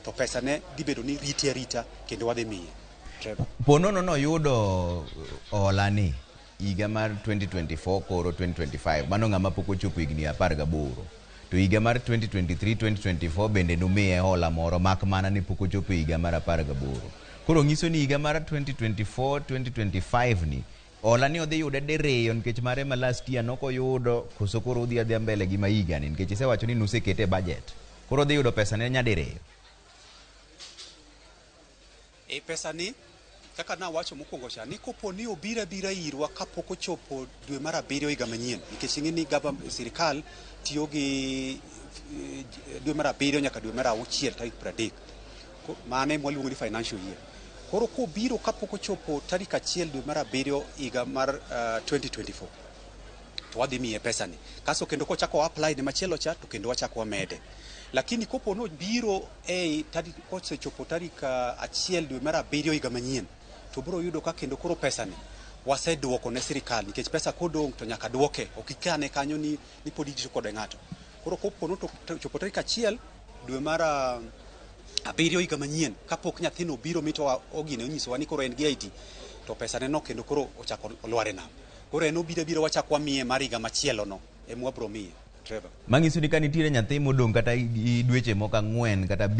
To pesa ne dhi bedo ni rite arita kendo wadhi miye. Trevor. Po nono noyudo hola ni higa mar 2024 koro 2025, mano ng'ama pok ochopo higni 18. To higa mar 2023 2024 bende numiye hola moro, mak mana ni pok ochopo higa mar 18. Koro nyiso ni higa mar 2024 2025 ni hola ni odhi yude diriyo, nikech mare ma last year nokoyudo, koso koro udhi adhiya mbele gi ma higa ni, nikech isewacho ni nusekete e budget, koro odhi yudo pesa ne nyadiriyo? E pesa ni, kaka nawacho mokwongo cha, ni kopo ni obiro abira irwa kapok ochopo dwe mar abiriyo higa manyien, nikech ing'e ni sirikal tiyo gi dwe mar abiriyo nyaka dwe mar auchiel tarik 30. Mano ema waluongo ni financial year. Koro kobiro kapok ochopo tarik 1 dwe mar abiriyo higa mar 2024, to wadhi miye pesa ni. Kaso kendo kochako apply ne machielo cha, to kendo wachako wamede. Lakini kopo nobiro e tarik, kosechopo tarik 1 dwe mar abiriyo higa manyien, to biro yudo ka kendo koro pesa ni waseduoko ne sirikal, nikech pesa kodong' to nyaka duoke, ok ikane kanyo ni pod itiyo kode ng'ato. Koro kopo nochopo tarik 1 dwe mar abiriyo higa manyien, kapok nyathino obiro mito ogine onyisowa ni koro en gi ID, to pesa ne no kendo koro ochako olwar e nam. Koro en obiro abira, wachako wamiye mar higa machielo no ema wabiro miye. Trevor. Manyiso ni ka nitiere nyathi modong' kata gi dweche moko 4 kata 5.